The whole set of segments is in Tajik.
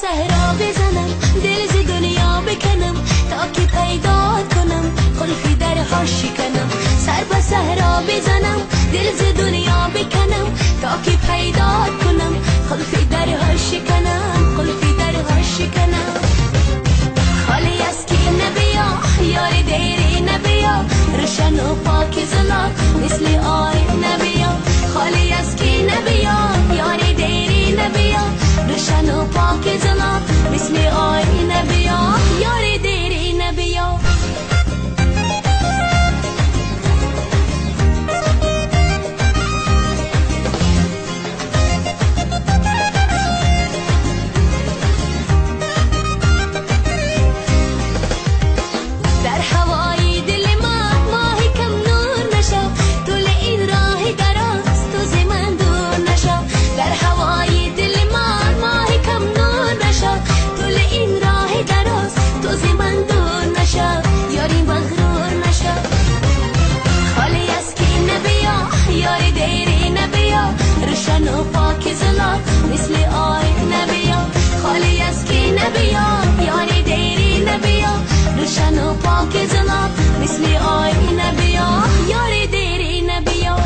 صحرا بزنم، دل ز دنیا بکنم، تا که پیدا کنم قلفی درها شکنم. سر به صحرا بزنم، دل ز دنیا بکنم، تا که پیدا کنم قلفی درها شکنم، قلفی درها شکنم. خالی از کینه بیا یار دیری نبیا، روشن و پاک زلال مثل آینه بیا. خالی از کینه بیا یار دیری نبیا، روشن و پاک زلال مثل آینه بیا، یار دیری نبیا. در هوای دل من ماهی کم نور نشو، طول این راه دراز تو ز من دور نشو. در هوای دل من ماهی کم نور نشو، طول این راه دراز تو ز من دور نشو، یاری مغرور نشو. خالی از کینه بیا یار دیری نبیا، روشن و پاک زلال مثل آینه بیا. خالی از کینه بیا یار دیری نبیا، روشن و پاک زلال مثل آینه بیا، یار دیری نبیا.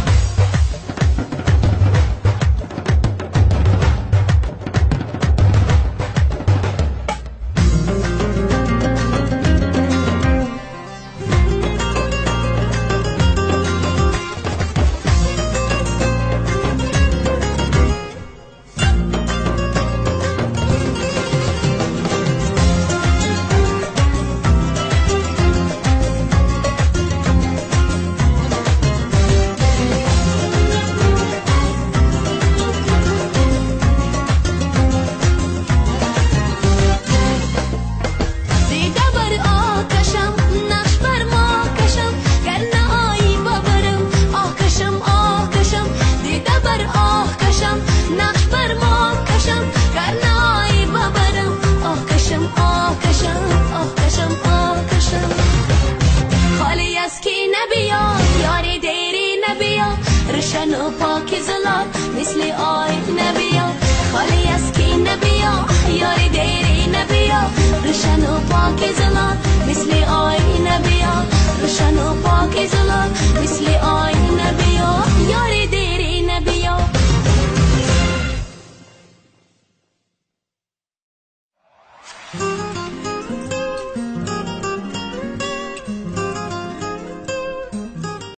روشن و پاک زلال مثل آینه بیا. خالی از کینه بیا یار دیری نبیا، روشن و پاک زلال مثل آینه بیا، روشن و پاک زلال مثل آینه بیا، یار دیری نبیا.